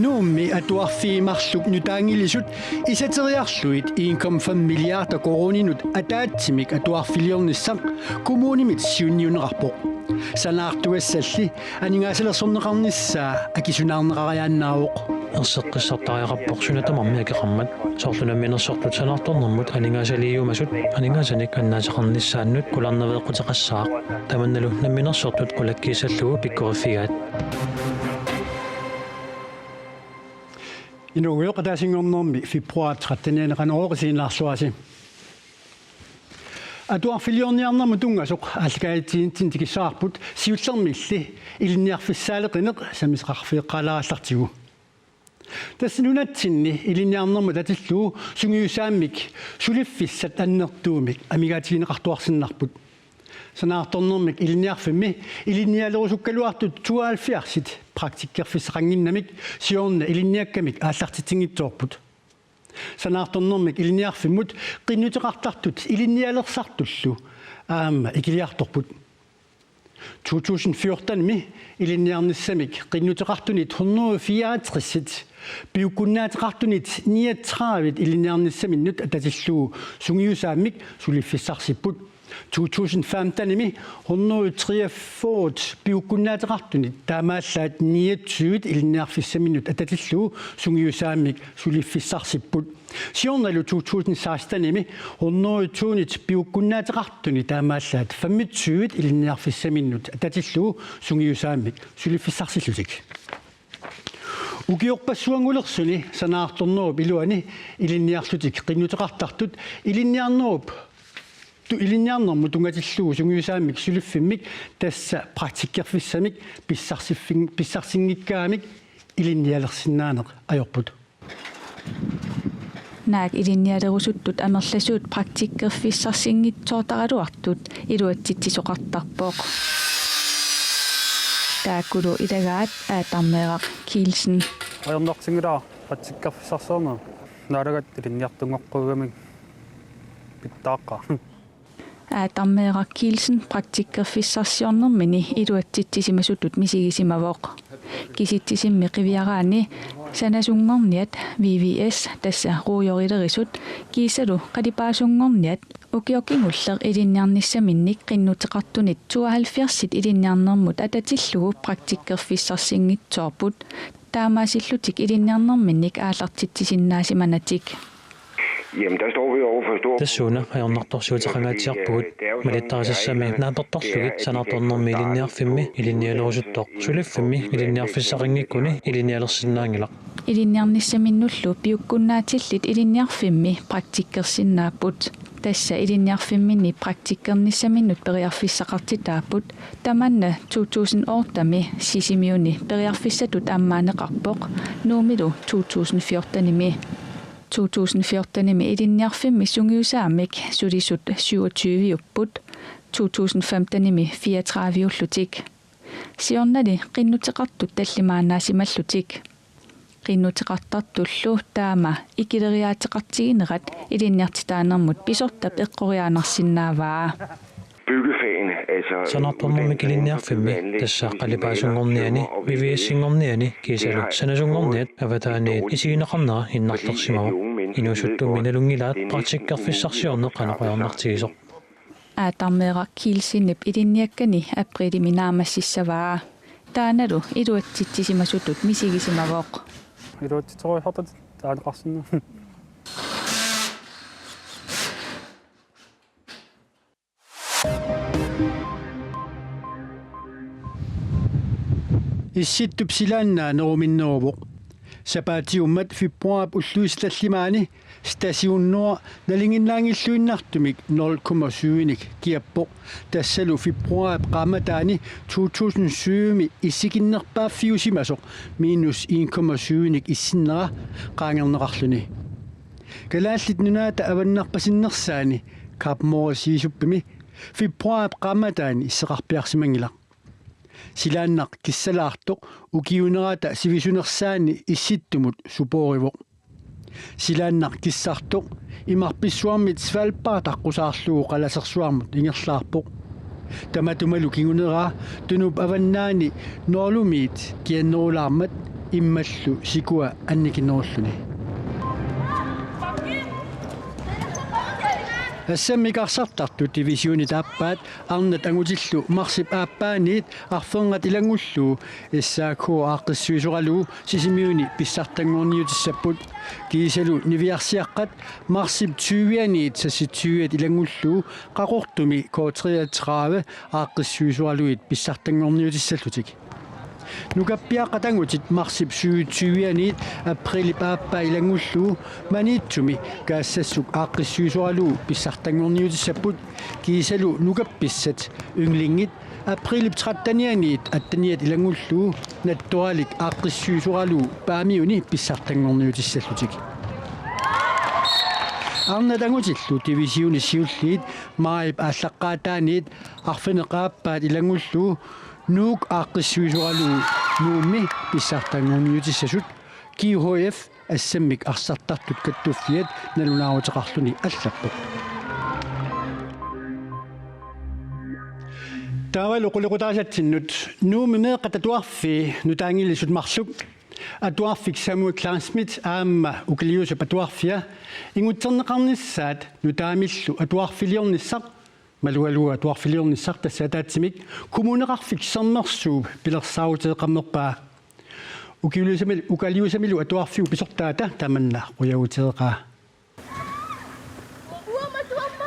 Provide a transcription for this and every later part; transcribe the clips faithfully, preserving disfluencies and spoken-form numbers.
Nuummi atuarfii marluk nutaanngilisut isateriarlugit en komma fem milliarder koruuninut ataatsimik atuarfiliornissaq kommunimit siunniunneqarpoq. Sanaartugassalli aningaasalersorneqarnissaa akisunaarneqariaannaavoq. Erseqqissartariaqarpoq suna tamarmi akeqarmat. Soorlu namminersortut sanaartornermut aningaasaliiumasut aningaasanik annaasaqarnissaannut kularnaveeqquteqassaaq. Tamannalu namminersortut qulakkiissallugu pikkoriffigaat. Inuugujoq, ataasinngornermi februar trettenianni Qanorooq isiginnaarluarisi. Atuarfiliorniarnermut tunngasoq aallakaatitsinitsinni tikissavarput siullermilli ilinniarfissaaleqineq sammisaqarfeeqqaalaallartigu. Tassa nunatsinni ilinniarnermut atatillugu sungiusaammik suliffissat annertuumik amigaatigineqartuarsinnarput. Sanaartornermik Ilinniarfimmi ilinnialerusukkaluartut tooghalvfjerdsit praktikkerfissaqannginnamik siorna ilinniakkamik aallartitsinngitsoorput. Sanaartornermik Ilinniarfimmut qinnuteqartartut ilinnialersartullu aamma ikiliartorput. To tusind fjortenimi ilinniarnissamik qinnuteqartunit hundrede fireogtresit piukkunnaateqartunit niogtredivet ilinniarnissaminnut atatillugu sungiusaammik suliffissarsipput. To tusind femtenimi hundrede treogfyrre piukkunnaateqartunit taamaallaat niogtyvet ilinniarfissaminnut atatillugu sungiusaammik suliffissarsipput. Siornalu to tusind sekstenimi hundrede toonit piukkunnaateqartunit taamaallaat femogtyvet ilinniarfissaminnut atatillugu sungiusaammik suliffissarsillutik. Ukiorpassuanngulersuni sanaartornerup iluani ilinniarlutik qinnuteqartartut ilinniarnerup tu-, ilinniarnermut tunngatillugu sungiusaammik suliffimmik, tassa praktikkerfissamik, pissarsiffin-, pissarsinngikkaangamik ilinnialersinnaaneq ajorput. Naak ilinnialerusuttut amerlasuut praktikkerfissarsinngitsoortaraluartut iluatsitsisoqartarpoq. Taakkulu ilagaat Aatarmeeraq Kielsen. Ajornartinngilara praktikkerfissarsiorneq. Naalagat ilinniartunngoqquugamik pitsaaqqaaq. Aatarmeeraq Kielsen praktikkerfissarsiornermini iluatsitsisimasutut misigisimavoq. Kisitsisimmi qiviaraanni sanasunngorniat, V V S, tassa ruujorilerisut, kiisalu qalipaasunngorniat ukioq kingulleq ilinniarnissaminnik qinnuteqartunit tooghalvfjerdsit ilinniarnermut atatillugu praktikkerfissarsinngitsoorput, taamaasillutik ilinniarnerminnik aallartitsisinnaasimanertik. Jamen, der står vi over for en stor... Tassuuna ajornartorsiuteqangaatsiarpugut. Malittarisassami naapertorlugit sanaartornermi ilinniarfimmi ilinnialerusuttoq suliffimmi ilinniarfissaqanngikkuni ilinnialersinnaanngilaq. Ilinniarnissaminnullu piukkunnaatillit ilinniarfimmi praktikkersinnaapput. Tassa ilinniarfimminni praktikkernissaminnut periarfissaqartitaapput. Tamanna to tusind ottemi Sisimiuni periarfissatut ammaaneqarpoq, Nuummilu to tusind fjortenimi. To tusind fjortenimi ilinniarfimmi sungiusaammik sulisut syvogtyviupput, to tusind femtenimi fireogtrediveullutik. Siornali qinnuteqartut tallimaannaasimallutik. Qinnuteqartartullu taama ikileriaateqartiginerat ilinniartitaanermut pisortap eqqoriaannarsinnaavaa. Byggefagene, altså... Sanaartornermik ilinniarfimmi, tassa qalipaasunngorniani, V V S-inngorniani kiisalu sanasunngorniat avataaniit isigineqarnera innarlersimavoq. Inuusuttummi nalunngilaat praktikkerfissarsiorneq qanoq ajornartigisoq. Aatarmeeraq Kielsenip ilinniakkani aprilimi naammassissavaa. Taannalu iluatsitsisimasutut misigisimavoq. Iluatsitseruisartut taaneqarsinnaa. Issittup silaannaa neruminneruvoq. Sapaatiummat februaarip ulluisa tallimaani Station Nord nalinginnaanngilluinnartumik nul komma syvinik kiappoq. Tassalu februaarip qaammataani to tusind syvimi issikinnerpaaffiusimasoq minus en komma syvinik issinnera qaangerneqarluni. Kalaallit Nunaata avannarpasinnersaani Kap Morrisiisuppimi februaarip qaammataani isseqarpiarsimanngilaq. Silaannaq kissalaartoq ukiunerata sivisunersaanni Issittumut supoorivoq. Silaannaq kissartoq imarpissuarmit Svalbard aqqusaarlugu qalasersuarmut ingerlaarpoq. Tamatumalu kinguneraa Tunup avannaani Norlumiit kiannerulaarmat immallu sikua annikinnerulluni. Assammik arsartartut divisionit aappaat arnat angutillu marsip aappaaniit arfernat ilanngullugu S A K aaqqissuisoralugu Sisimiuni pissartanngorniutissapput. Kiisalu niviarsiaqqat marsip tyvianiit seksogtyviat ilanngullugu Qaqortumi K treogtredive aaqqissuisoralugit pissartanngorniutissallutik. Nukappiaqqat angutit marsip syvogtyvianiit aprilip aappaa ilanngullugu Maniitsumi Kaassassuk aaqqissuisoralugu pissartanngorniutissapput. Kiisalu nukappissat ynglingit aprilip trettenianiit atteniat ilanngullugu Nattoralik aaqqissuisoralugu Paamiuni pissartanngorniutissallutik. Arnat angutillu divisionit siulliit maajip aallaqqaataaniit arfineq-aappaat ilanngullugu Nuuk aaqqissuisoralugu Nuummi pissartanngorniutissasut G H F Assammik arsartartut kattuffiat nalunaaruteqarluni allappoq. Taavalu qulequtaasatsinnut Nuummi meeqqat atuarfii nutaanngilisut marluk atuarfik Samuel Kleinschmidt aamma Ukaliusap atuarfia ingutserneqarnissaat nutaamillu atuarfiliornissaq, malugalugu atuarfiliornissaq tassa ataatsimik Kommuneqarfik Sermersuup pilersaaruteeqqammerpaa. Ukiuliusami-, Ukaliusamilu atuarfiup pisortaata tamanna qujavuteeqaa.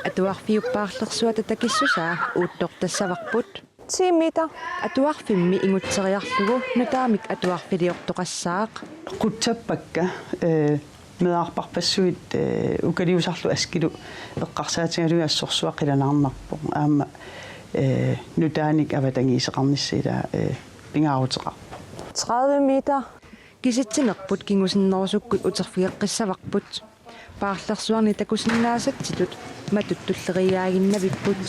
Atuarfiup paarlersuata takissusaa uuttortassavarput. Ti meter. Atuarfimmi ingutseriarlugu nutaamik atuarfiliortoqassaaq. Qutsappakka, eh, meerarpassuit, eh, Ukaliusarlu Askilu eqqarsaatigalugit assorsuaq qilanaarnarpoq. Aamma, eh, nutaanik avatangiiseqarnissaq ilaa, eh, pingaaruteqarpoq. Tredive meter. Kisitsinerput kingusinnerusukkut uterfigeqqissavarput. Paarlersuarni takusinnaasatsitut matut tulleriiaaginnavipput.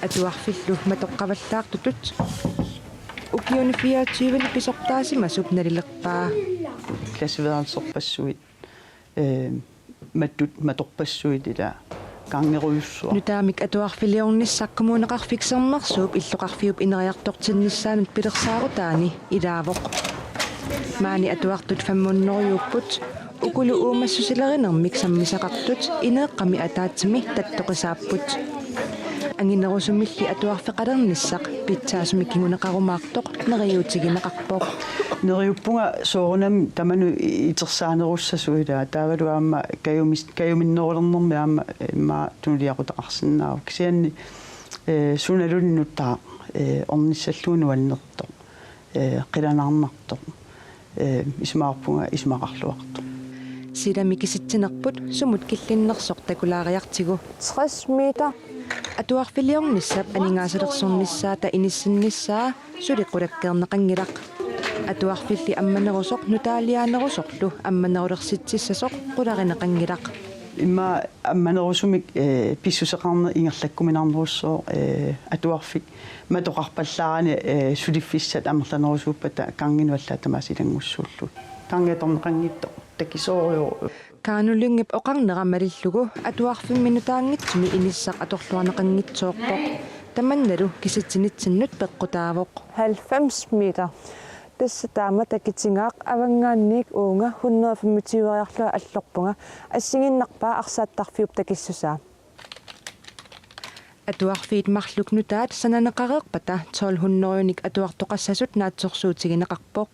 Atuarfillu matoqqavallaartutut. Ukiuni fireogtyveni pisortaasimasup nalilerpaa. Klasseværelserpassuit, eh, matut matorpassuit ilaa. Kanngerujussuaq. Nutaamik atuarfiliornissaq Kommuneqarfik Sermersuup illoqarfiup ineriartortinnissaanut pilersaarutaani ilaavoq. Maani atuartut femhundredejuupput, ukulu uumassusilerinermik sammisaqartut ineeqqami ataatsimi tattoqisaapput. Anginerusumilli atuarfeqalernissaq pitsaasumik kinguneqarumaartoq neriuutigineqarpoq. Neriuppunga soorunami tamanut itersaanerussasut ilaa, taavalu aamma kajumis-, kajuminnerulernermi aamma immaqa tunuliaqutaqarsinnaavoq. Kisianni, eh, sunaluunniit nutaaq, eh, ornissallugu nuannertoq, eh, qilanaarnartoq, eh, isumaqarpunga isumaqarluartoq. Silami kisitsinerput sumut killinnersoq takulaariartigu. Tres meter. Atuarfiliornissap aningaasalersornissaata inissinnissaa suli qulakkeerneqanngilaq. Atuarfilli ammanerusoq nutaaliaanerusorlu ammanerulersitsissasoq qularineqanngilaq. Immaqa ammanerusumik, eh, pissuseqarneq ingerlakkuminaarnerussooq, eh, atuarfik matoqqarpallaarani, eh, suliffissat amerlanerusuuppata kannginut allaat tamaasa ilanngussuullugu. Kanngi atorneqanngitsoq takisoorujussuuvoq. Kaanu Lyngep oqarnera malillugu atuarfimmi nutaanngitsumi inissaq atorluarneqanngitsoorpoq. Tamannalu kisitsitsinnut peqqutaavoq. Halvfems meter. Tassa taama takitigaaq, avanngaanniit uunga hundrede femogtyveriarlunga allorpunga, assigiinnarpaa arsaattarfiup takissusaa. Atuarfiit marluk nutaat sananeqareerpata tolv hundredenik atuartoqassasut naatsorsuutigineqarpoq.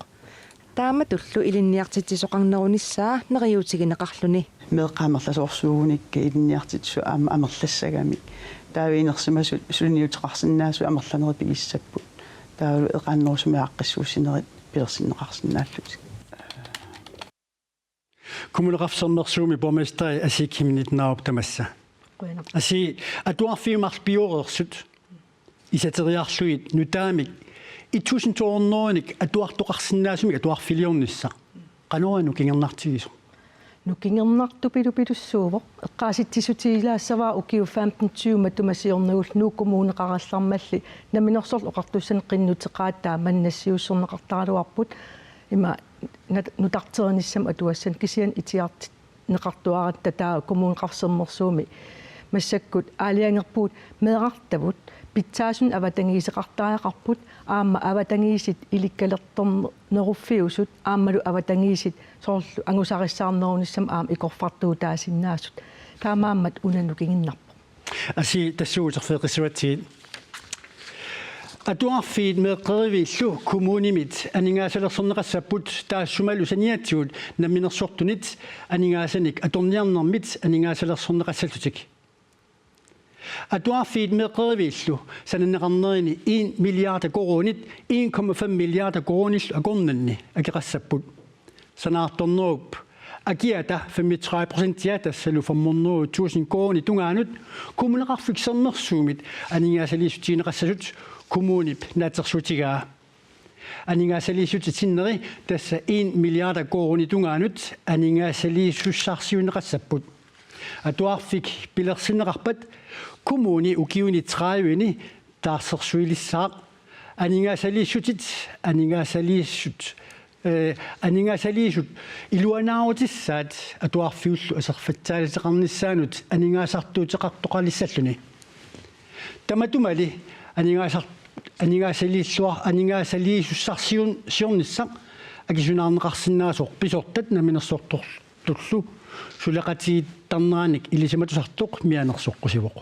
Taamatullu ilinniartitsisoqarnerunissaa neriuutigineqarluni. Meeqqat amerlasoorsuugunik ilinniartitsisoq aamma amerlassagamik. Taava inersimasut suliniuteqarsinnaasut amerlanerit pigissapput. Taavalu eqaannerusumik aaqqissuussinerit pilersinneqarsinnaallutik. Kommuneqarfik Sermersuumi borgmesteri Asii Chemnitz Narup tamassa. Qujanaq. Asii, atuarfiit marluk pioreersut isateriarlugit nutaamik et tusind to hundredenik atuartoqarsinnaasumik atuarfiliornissaq. Qanoq nukingernartigisoq? Nukingernartupilupilussuuvoq. Eqqaasitsissutigilaassavara ukiut femten tyve matuma siornagullu Nuuk Kommuneqarallarmalli Namminersorlutik Oqartussanit qinnuteqaataa maani nassiussorneqartaraluarput. Ima nat-, nutarterinissamut atuassanik, kisianni itigartinneqartuaratta taava Kommuneqarfik Sermersuumi massakkut aalajangerpugut meerartavut pitsaasunik avatangiiseqartariaqarput, aamma avatangiisit ilikkalertorneruffiusut aammalu avatangiisit soorlu angusarissaarnerunissamut aamma ikorfartuutaasinnaasut. Taamaammat una nukinginnarpoq. Asi tassuuguserfeeqqissuatsigit. Atuarfiit meeqqeriviillu kommunimit aningaasalersorneqassapput, taassumalu saniatigut namminersortunit aningaasanik atorniarnermit aningaasalersorneqassallutik. Atuarfiit meeqqeriviillu sananeqarnerini en milliard koruunit en komma fem milliard koruunillu akornanni akeqassapput. Sanaartornerup akiata femogtredive procentia, tassalu fem hundrede tusind koruunit tungaanut, Kommuneqarfik Sermersuumit aningaasaliissutigineqassasut kommunip naatsorsuutigaa. Aningaasaliissutit sinneri tassa en milliard koruunit tungaanut aningaasaliisussarsiuunneqassapput. Atuarfik pilersinneqarpat kommuni ukiuni tredivini taarsersuilissaaq. Aningaasaliissutit, aningaasaliissut, eh, aningaasaliisut iluanaarutissaat atuarfiullu aserfatsaaliseqarnissaanut aningaasartuuteqartoqalissalluni. Tamatumali aningaasar-, aningaasaliillua-, aningaasaliisussarsiun-, siornissaq akisunaarneqarsinnaasoq pisortat namminersortortullu suleqatigiittarneranik ilisimatusartoq mianersoqqusivoq.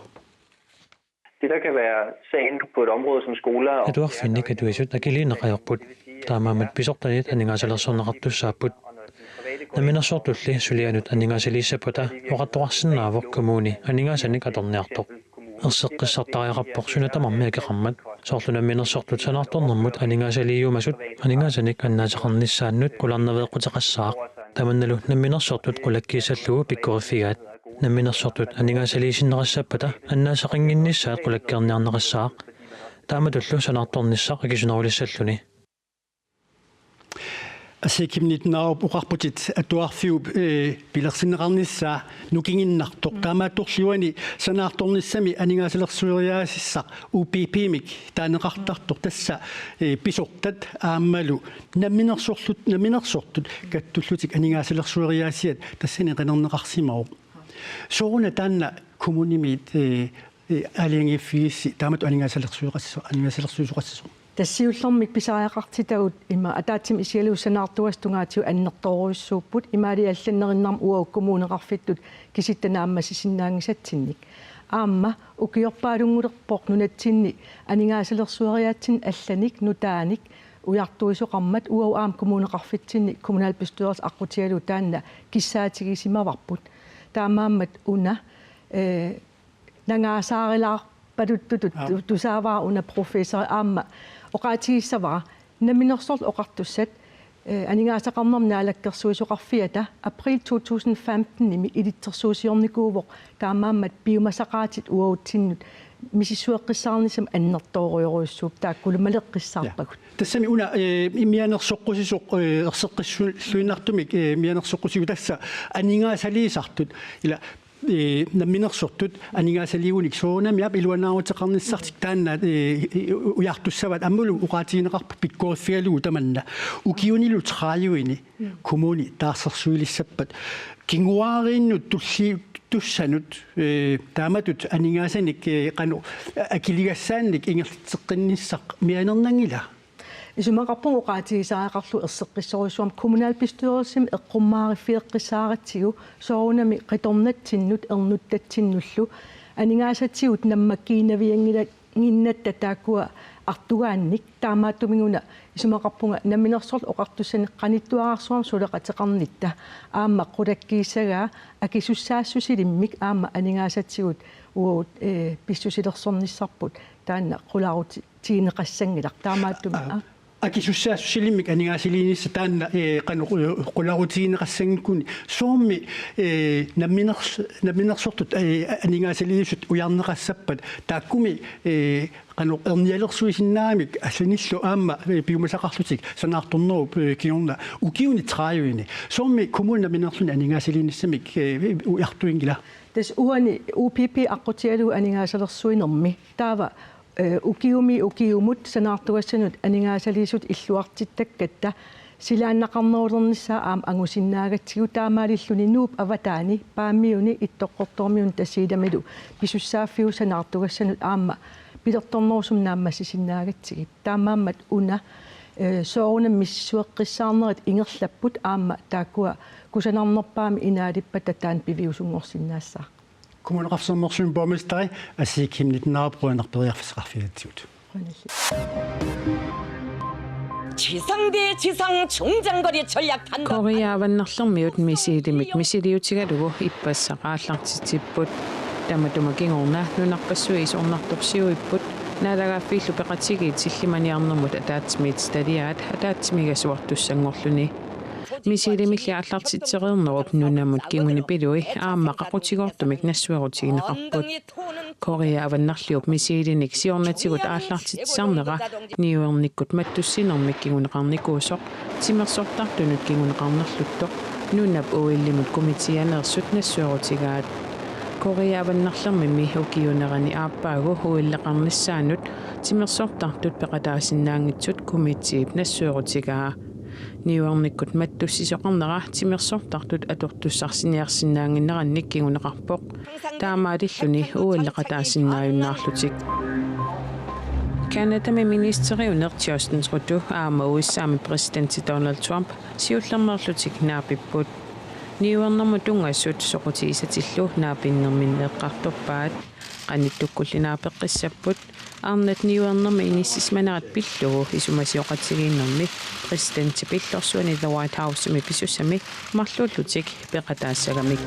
Det, der kan være sagen på et område som skoler og Atuarfinnik atuisut akiliineq ajorput. Taamaammat pisortanit aningaasalersorneqartussaapput. Namminersortulli sulianut aningaasaliissappata oqartoqarsinnaavoq kommuni aningaasanik atorniartoq. Erseqqissartariaqarpoq suna tamarmi akeqarmat. Soorlu namminersortut sanaartornermut aningaasaliiumasut aningaasanik annaateqarnissaannut qularnaveeqquteqassaaq. Tamannalu namminersortut qulakkiissallugu pikkoriffigaat. Namminersortut aningaasaliisinneqassappata annaasaqannginnissaat qulakkeerniarneqassaaq. Taamatullu sanaartornissaq akisunerulissalluni. Asii Kim Nittenaup, oqarputit atuarfiup, eh, pilersinneqarnissaa nukinginnartoq. Mm. Taamaattorli uani sanaartornissami aningaasalersueriaasissaq U P P-mik taaneqartartoq, tassa, eh, pisortat aammalu namminersorlut, namminersortut kattullutik aningaasalersueriaasiat tassani qinerneqarsimavoq. Sooruna taanna kommunimit, eh, eh, aalajangiiffigissi taamatut aningaasalersuisoqassiso-, aningaasalersuisoqassisoq? Tassa siullermik pisariaqartitagut ima ataatsimik isigalugu sanaartugassat tungaatigut annertoorujussuupput, imaaliallannerunnarmat uagut kommuneqarfittut kisitta naammassisinnaanngisatsinnik. Aamma ukiorpaalunngulerpoq nunatsinni aningaasalersueriaatsinnik allanik nutaanik ujartuisoqarmat, uagut aamma kommuneqarfitsinni kommunalbestyrelse aqqutigalugu taanna kissaatigisimmavarput. Taamaammat una, eh, nangaasaarilaarpaluttutut, aap, tu-, tusaavara una professori aamma oqaatigissavara namminersorlutik oqartussat, eh, aningaasaqarnermut naalakkersuisoqarfiata april to tusind femten-imi ilitsersuusiornikuuvoq, taamaammat piumasaqaatit uagutsinnut misissueqqissaarnissamut annertoorujorujussuupput, taakkulu maleqqissaarpagut. Ja. Tassami una, eh, mianersoqqusisoq, eh, erseqqissuinnartumik, eh, mianersoqqusivoq tassa aningaasaliisartut, ila, eh, namminersortut aningaasaliigunik soorunami aap iluanaaruteqarnissartik taanna, eh, ujartussavaat, aammalu oqaatigineqarpoq pikkoriffigalugu tamanna. Ukiunilu tredivini kommuni taarsersuilissappat kinguaariinnut tulliuttussanut, eh, taamatut aningaasanik, eh, qanoq akiligassaannik ingerlatseqqinnissaq mianernanngila? Isumaqarpunga oqaatigisariaqarlugu erseqqissorujussuarmik kommunalbestyrelsimi eqqummaariffigeqqissaaratsigu soorunami qitornatsinnut ernuttatsinnullu aningaasatigut nammakkiinnavianngila-, nginnatta taakkua artugaannik, taamaattumik una isumaqarpunga namminersorlutik oqartussanik qanittuararsuarmik suleqateqarnitta aamma qulakkiissagaa akisussaassusilimmik aamma aningaasatigut uagut, eh, pissusilersornissarput taanna qularuti-, tigineqassanngilaq taamaattumik. Aa. Aa. Akisussaassusilimmik aningaasaliinissaq taanna, eh, qanoq, eh, qularutigineqassanngikkuni. Soormi, eh, namminers-, namminersortut, eh, aningaasaliisut ujarneqassappat taakkumi, eh, qanoq ernialersuisinnaagamik allanillu aamma, eh, piumasaqarlutik sanaartornerup, eh, kingorna ukiuni tredivini. Soormi kommuni namminerluni aningaasaliinissamik, eh, ujartuinngila? Tassa uani U P P aqqutigalugu aningaasalersuinermi. Taava, eh, ukiumi ukiumut sanaartugassanut aningaasaliissutit illuartittakkatta silaannaqarnerulernissaa aamma angusinnaagatsigu, taamaalilluni Nuup avataani Paamiuni, Ittoqqortoormiuni Tasiilamilu pisussaaffiup sanaartugassanut aamma Pilertornerusumik naammassisinnaagatsigit. Taamaammat una, eh, soorunami misissueqqissaarnerit ingerlapput aamma taakkua kusanarnerpaamik inaalippata taanna piviusunngorsinnaassaaq. Kommuneqarfik Sermersuumi borgmesteri Asii Chemnitz Narup qujanaq periarfissaqarfigigatsigut. 지상대 지상 중장거리 전략 단도 Korea Avannarlermiut missilimik missiliutigalugu ippassaq aallartitsipput. Tamatuma kingorna nunarpassuit isornartorsiuipput, naalagaaffiillu peqatigiit sillimaniarnermut ataatsimiititaliaat ataatsimiigasuartussanngorluni. Missilimilli aallartitsereernerup nunamut kingunipilui aamma qaqutigoortumik nassuerutigineqarput. Korea Avannarliup missilinik siornatigut aallartitsisarnera niuernikkut mattussinermik kinguneqarnikuusoq timersortartunut kinguneqarnerluttoq Nunap OL-imut komiteeaneersut nassuerutigaat. Korea Avannarlermimmi ukiuunerani aappaagu OL-eqarnissaanut timersortartut peqataasinnaanngitsut komiteep nassuerutigaa. Niuernikkut mattussisoqarnera timersortartut atortussarsiinnarsinnaaginnerannik kinguneqarpoq. Taamaalilluni OL-eqataasinnaajunnaarlutik. Canadami ministeriuneq Justin Trudeau aamma U S A-mi præsidenti Donald Trump siullermeerlutik naapipput. Niuernermut tunngasut soqutigisatillu naapinnerminni eqqartorpaat. Qanittukkulli naapeqqissapput. Arnat niuernermi inissisimanerat pillugu isumasioqatigiinnermi præsidenti pillorsuani The White House-imi pisussami marluullutik peqataassagamik.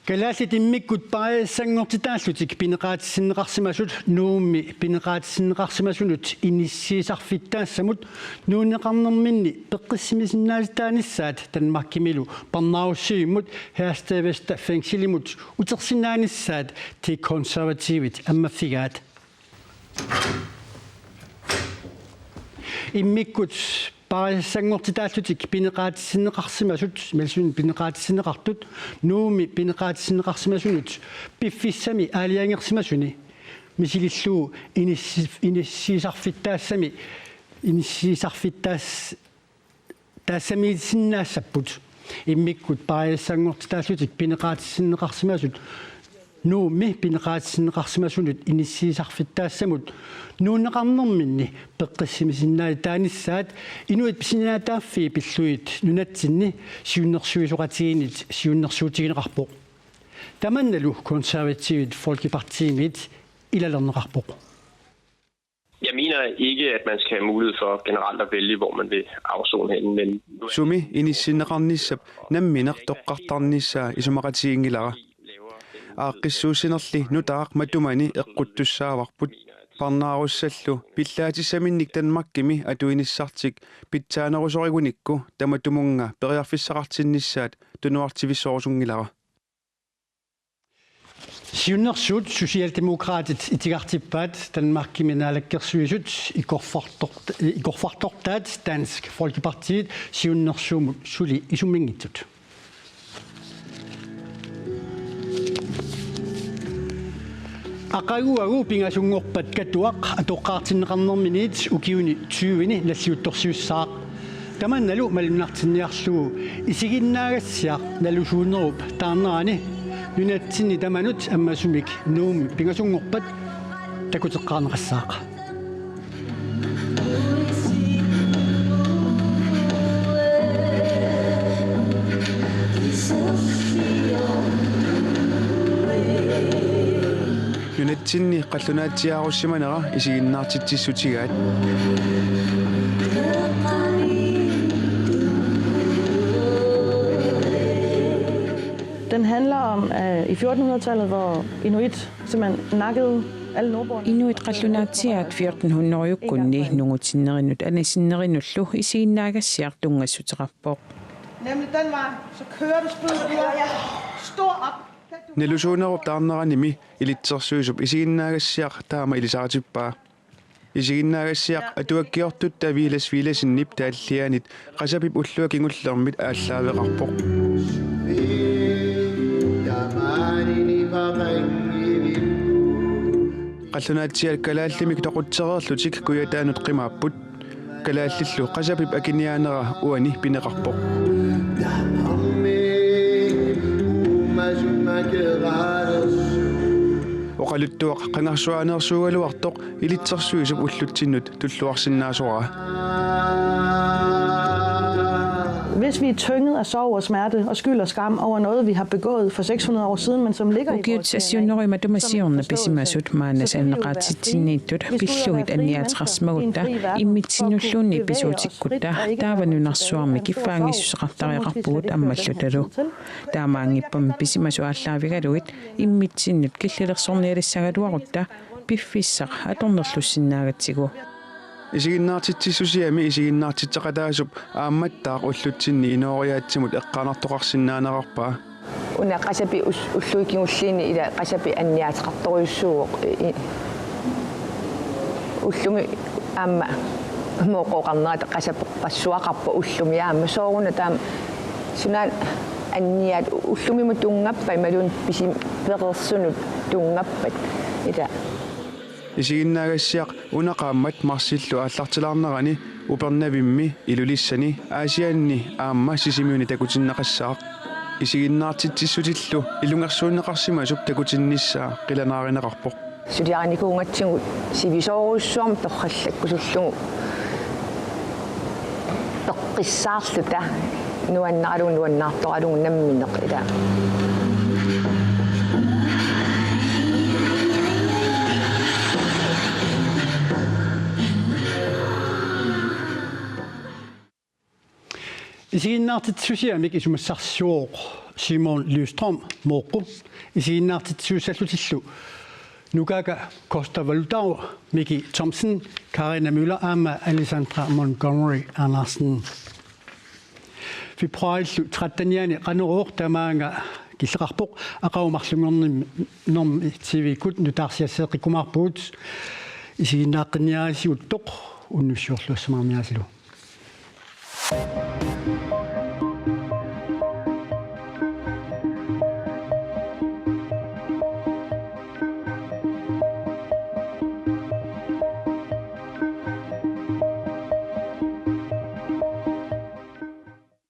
Kalaallit immikkut paariassanngortitaallutik pineqaatissinneqarsimasut Nuummi pineqaatissinneqarsimasunut inissiisarfittaassamut nuunneqarnerminni peqqissimisinnaatitaanissaat Danmarkimilu parnaarussivimmut Herstedvester Fængslimut utersinnaanissaat De Konservativit ammaffigaat. Immikkut paariassanngortitaallutik pineqaatissinneqarsimasut, imaluunniit pineqaatissinneqartut, Nuummi pineqaatissinneqarsimasunut piffissami aalajangersimasuni misilillugu inissi-, inissiisarfittaassami, inissiisarfittaas-, taassamiisinnaassapput. Immikkut paariassanngortitaallutik pineqaatissinneqarsimasut Nuummi pineqaatissinneqarsimasunut inissiisarfittaassamut nuunneqarnerminni peqqissimisinnaatitaanissaat inuit pisiniaataaffii pillugit nunatsinni siunnersuisoqatigiinnit siunnersuutigineqarpoq. Tamannalu Konservativit Folkepartimiit ilalerneqarpoq. Jeg mener ikke, at man skal have mulighed for generelt at vælge, hvor man vil afsone henne, men nu er Sumi inissinneqarnissap nammineq toqqartarnissaa isumaqatiginngilara. Aaqqissuussinerli nutaaq matumani eqquttussaavarput. Parnaarussallu pillaatissaminnik Danmarkimi atuinissartik pitsaanerusorigunnikku tamatumunnga periarfissaqartinnissaat tunuartivissorusunngilara. Siunnersuut Socialdemokraatit itigartippaat Danmarkimi naalakkersuisut ikorfartort-, ikorfartortaat Dansk Folkepartiit siunnersuummut suli isumminngitsut. Aqaguagu pingasunngorpat Katuaq atoqqaartinneqarnerminiit ukiuni tyveni nalliuttorsiussaaq. Tamannalu malunnartinniarlugu isiginnaagassiaq nalusuunerup taarnerani nunatsinni tamanut ammasumik Nuummi pingasunngorpat takuteqqaarneqassaaq. Nunatsinni qallunaatsiaarussimanera isiginnaartitsissutigaat. Den handler om, at i fjortenhundredetallet, hvor inuit simpelthen nakkede alle nordboerne. Inuit qallunaatsiaat fjortenhundredeukkunni nungutinnerinut anisinnerunullu isiginnaagassiaq tunngassuteqarpoq. Nemlig den vej, så kører du skruet videre. Stor op. Nalusuunerup taarneranimi ilitsersuisup isiginnaagassiaq taama ilisaritippaa. Isiginnaagassiaq atuakkiortutta Villads Villadsenip taalliaanit Qasapip ullua kingullermit aallaaveqarpoq. Qallunaatsiaat kalaallimik toqutsereerlutik Kujataanut qimaapput. Kalaallillu Qasapip akiniaanera uani pineqarpoq. Oqaluttuaq qangarsuaaneersuugaluartoq ilitsersuisup ullutsinnut tulluarsinnaasoraa. Hvis vi er tynget af sorg og smerte og skyld og skam over noget, vi har begået for seks hundrede år siden, men som ligger i vores D N A, som en forståelse, så bliver livet frit og fri. Hvis vi vil være frie mennesker i en fri verden, for at kunne bevæge os frit og ikke være bundet af den sorg, som måske forståelsen hører til. Taamaanngippami pisimasut aallaavigalugit immitsinnut killilersornialissagaluarutta piffissaq atornerlussinnaagatsigu. Isiginnaartitsissusiami isiginnaartitseqataasup aammattaaq ullutsinni inooriaatsimut eqqaanartoqarsinnaanerarpaa. Una qasapi us-, ulluikingulliini ila qasapi anniaateqartorujussuuvoq i-, i-, ullumi aamma mooqqooqarnerata qasaperpassuaqarpoq ullumi aamma sooruna taama sunaana anniaat ullumimut tunngappat imaluunniit pisim-, pereersunut tunngappat ila. Isiginnaagassiaq una qaammat marsillu aallartilaarnerani Upernavimmi, Ilulissani, Aasianni aamma Sisimiuni takutinneqassaaq. Isiginnaartitsissutillu ilungersuunneqarsimasup takutinnissaa qilanaarineqarpoq. Suliarinikuugatsigu sivisoorujussuarmik torrallakkusullugu peqqissaarluta nuannaralugu nuannaartoralugu nammineq ila. Isiginnaartitsissusiamik isumassarsiuvoq Simon Lystrøm, Mooqqu. Isiginnaartitsisuussallutillu Nukaaka Costa Valutau, Miki Thomsen, Karina Møller aamma Alessandra Montgomery Andersen. Februaarillu trettenianni Qanorooq tamaanga killeqarpoq, aqagu marlunngornermi T V-kkut nutaarsiasseeqqikkumaarpugut. Isiginnaaqqinniarisiguttoq unnussiorluassamaarniaasilu.